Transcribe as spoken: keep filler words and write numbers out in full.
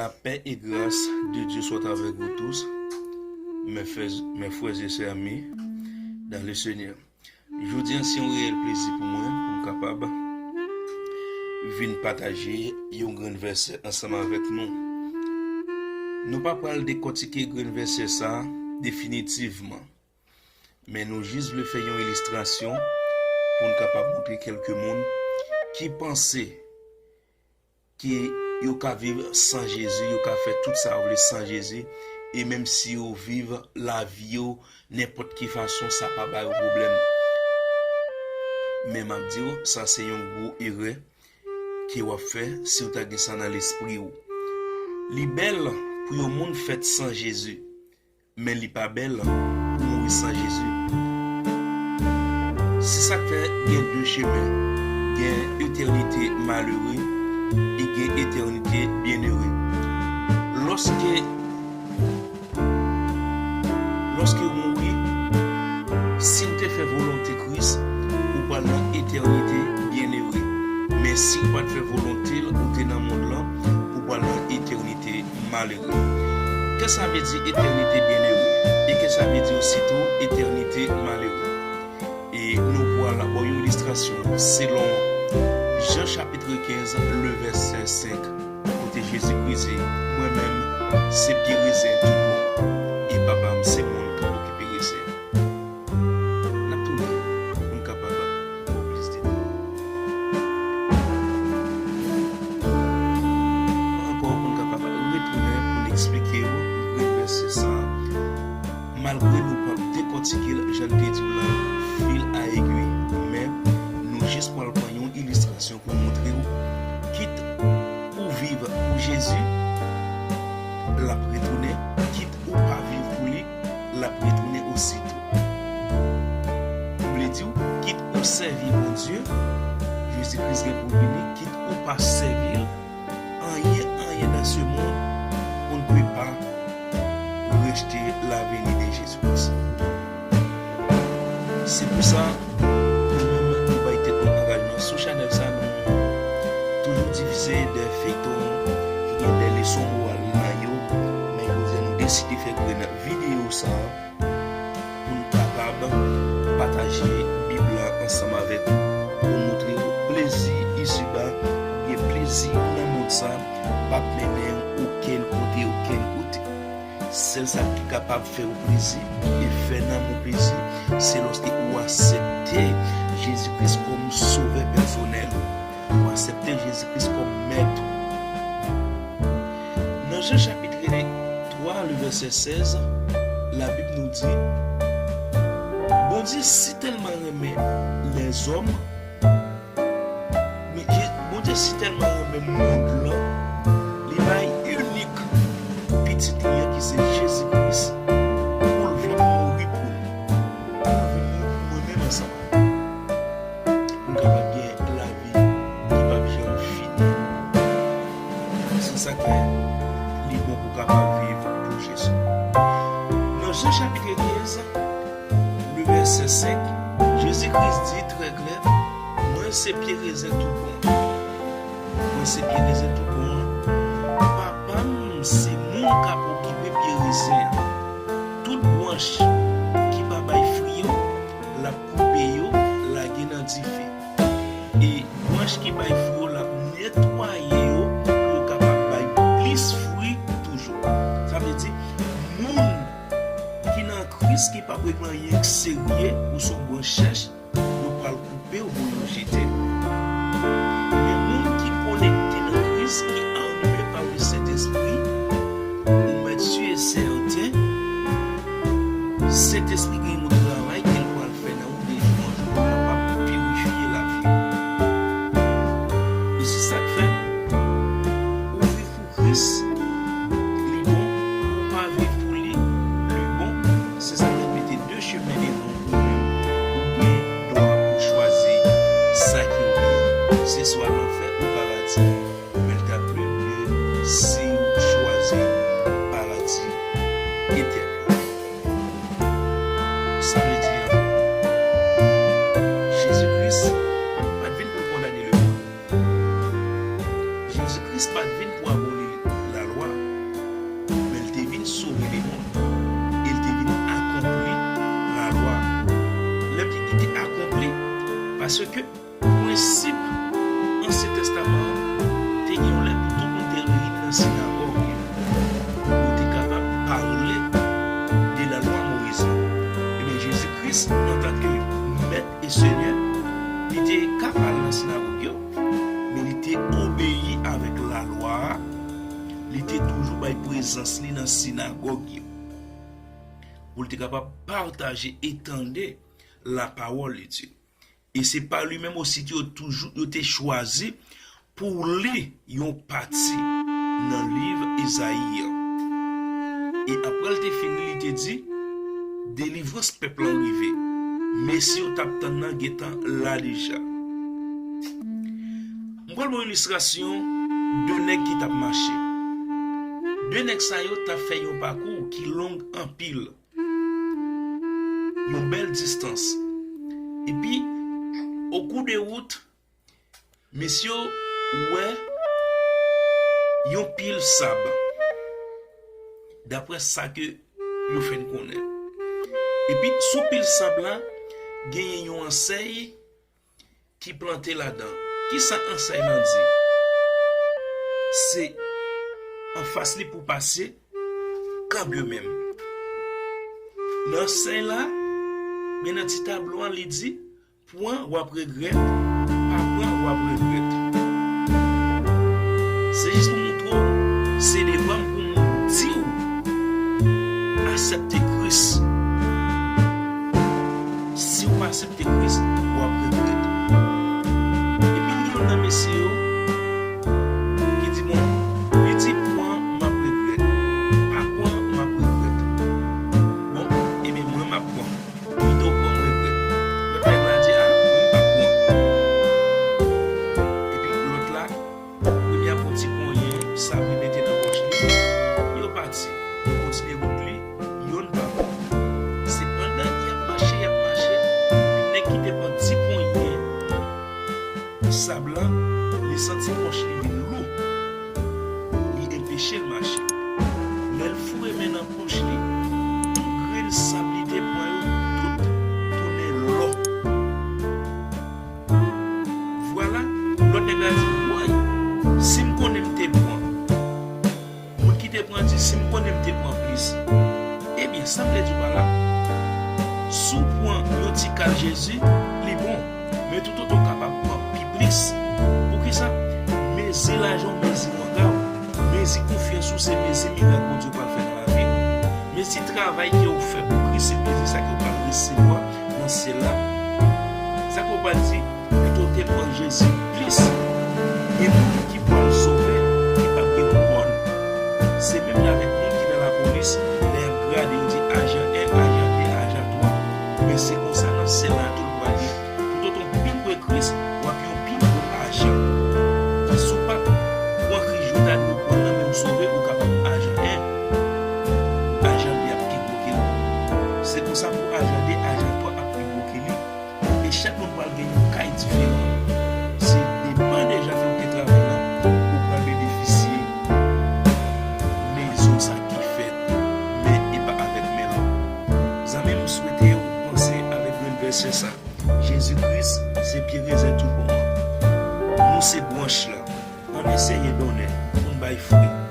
La paix et grâce de Dieu soit avec vous tous, mes frères, mes frères et sœurs amis dans le Seigneur. Jodi a, se yon reyèl plezi pou mwen, pou m kapab vin pataje yon grenn vèsè ansanm avèk nou. Nou pa pral dekòtike grenn vèsè sa a definitivman, men nou jis vle fè yon ilistrasyon pou n kapab montre kèlke moun ki panse ke yo ka viv san Jezi, yo ka fè tout sa yo vle san Jezi, e menm si yo viv lavi yo nenpòt ki fason, sa pa ba yo pwoblèm. Men m ap di w, sa se yon gwo erè ke w ap fè si w ta gen sa nan lespri w. Li bèl pou yon moun fèt san Jezi, men li pa bèl pou mouri san Jezi. Se sa k fè gen de chemen. Gen etènite malere e gen etènite byenere. Lòske, lòske w mouri, si w te fè volonte Kris, ou pral nan etènite byenere. Men si w pa t fè volonte l, ou te nan mond lan, ou pral nan etènite malere. Kè sa vle di etènite byenere? E kè sa vle di ositou etènite malere? E nou pral ba w yon ilistrasyon selon Jan chapit kenz, le vèsè senk, kote Jezi Kris di, mwen menm, se pye rezen tout bon, e Papa m se moun k ap okipe rezen. N ap tounen pou n kapab pran plis detay. Ankò, pou n kapab retounen pou n eksplike w grenn vèsè sa a. Malgre nou p ap dekòtike l jan n te di w la, fil a egwi, men nou jis pral pran yon ilistrasyon pou montre w, kit ou viv pou Jezi, l ap retounen, kit ou pa viv pou li, l ap retounen ositou. M vle di w, kit ou sèvi Bondye, Jezi Kris gen pou l vini, kit ou pa sèvi l, anyen, anyen dans ce monde, on ne peut pas rejeter la venue de Jésus-Christ. Se pou sa, nou menm, nou bay tèt nou angajman. Sou chanèl sa, nou toujou difize de feyton ki gen de leson moral nan yo, men jodi a, nou deside fè grenn videyo sa a pou n kapab pataje Bib la ansanm avèk ou, pou montre w plezi isiba oubyen plezi nan mond sa p ap mennen w okenn kote, okenn kote. Sèl sa ki kapab fè w plezi e fè nanm ou plezi, se lòske ou aksepte Jezi Kris kòm sovè pèsonèl ou, ou aksepte Jezi Kris kòm mèt ou. Nan Jan chapit twa, le vèsè sèz, Labib nou di, Bondye si tèlman renmen lèzòm, men Je-, Bondye si tèlman renmen mond lan, li bay inik Pitit li an ki se Jezi Kris, pou l vin mouri pou nou, pou l vin mouri pou mwen menm ansanm avè w, pou n kapab gen lavi ki p ap janm fini. Se sa k fè li bon pou w kapab viv pou Jezi. Nan Jan chapit kenz, le vèsè senk, Jezi Kris di trè klè, mwen se pye rezen tout bon an. Mwen se pye rezen tout bon an. Papa m se moun k ap okipe pye rezen an. Tout branch ki pa bay fwi yo, l ap koupe yo, lage nan dife. E branch ki bay fwi yo, l ap netwaye yo pou yo kapab bay plis fwi toujou. Sa vle di, moun ki nan Kris ki p ap regle anyen k serye, ou se yon branch chèch, yo pral koupe w, voye w jete. Men moun ki konekte nan Kris, ki anime pa le Sentespri, ou mèt si e sèten, Sentespri gen yon travay ke l pral fè nan ou de jou an jou pou kapab pirifye lavi w. E se sa k fè, ou viv pou Kris, li bon, ou pa viv pou li, li bon, se sa k mete de chemen devan ou menm, ou gen dwa pou chwazi sa ki ou ye. Se swa lanfè ou paradi, men l t ap pi mye si ou chwazi paradi etènèl. Sa vle di, Jezi Kris pa t vin pou kondane lemonn. Jezi Kris pa t vin pou aboli lalwa, Paske prensip Ansyen Testaman an te gen yon lè pou tout moun te reyini nan sinagòg yo, pou yo te kapab pale de lalwa Moyiz la. Ebyen, Jezi Kris, antanke Mèt e Senyè, li te ka al nan sinagòg yo, men li te obeyi avèk lalwa a, li te toujou bay prezans li nan sinagòg yo, pou li te kapab pataje e tande lapawòl de Dye. E se pa li menm osi ke yo toujou, yo te chwazi pou li yon pati nan liv Ezayi an. E apre l te fini, li te di, delivrans pèp lan rive. Mesi yo t ap tann nan gentan la deja. M pral ba w yon ilistrasyon de nèg ki t ap mache. De nèg sa yo t ap fè yon pakou ki long anpil. Yon bèl distans. Epi, o kou de wout, mesye yo wè yon pil sab. Daprè sa ke yo fè n konnen. Epi, sou pil sab la, genyen yon ansèy ki plante ladan. Kisa ansèy lan di? Se anfas li pou pase kanmenm. Nan ansèy la, men nan ti tablo an, li di, pran, w ap regrèt, pa pran, w ap regrèt. Se jis pou montre w, se devan m pou m di w, aksepte Kris. Si w pa aksepte Kris, w ap regrèt. Epi gen youn nan mesye yo ki di, bon, li di, pran, m ap regrèt. Pa pran, m ap regrèt. Bon, ebyen, mwen, m ap pran. Pito pran, m regrèt. Lòt nèg la di, a, mwen, m p ap pran. Epi lòt la, premye a pran ti ponyen sab li mete nan pòch li, yo pati. Yo kontinye wout li, youn pa pran. Sepandan, y ap mache, y ap mache, epi nèg ki te pran ti ponyen sab lan, li santi pòch li vin lou. Li enpeche l mache. Lè l foure men nan pòch li, tout grenn sab li te pran yo, tout tounen lò. Vwala, lòt nèg la di, woy, si m konnen m te pran. Moun ki te pran di, si m konnen m te pran plis. Ebyen, sa m vle di w pa la, si w pran yon ti kal Jezi, li bon. Men toutotan w kapab pran pi plis. Poukisa? Mezi lajan w, mezi wanga w, mezi konfyans ou, se mezi mirak Bondye pral fè nan lavi w. Mezi travay ke w fè pou Kris, se mezi sa ke w pral resevwa nan syèl la. Sa ke w pral di, pito w te pran Jezi plis. Gen moun ki pral sove, ki p ap gen kouwòn. Se menm jan avèk moun ki nan lapolis, lè y ap grade, yo di ajan en, ajan de, ajan twa. Men se konsa nan syèl la tou l pral ye. Toutotan w pi pre Kris, w ap yon pi gwo ajan. Si w pa pran Kris jou ta dwe pran nan menm sove, ou kapab ajan en, ajan de ap pi gwo ke li. Se konsa pou ajan de, ajan twa ap pi gwo ke li. E chak moun pral gen yon kay diferan. Se depann de jan ke w te travay la, ou pral benefisye mezon sa ki fèt men e pa avèk men lòm. Zanmi m, m swete w panse avèk grenn vèsè sa. Jezi Kris se pye rezen tout bon an. Nou se branch la. Ann eseye donnen pou n bay fwi.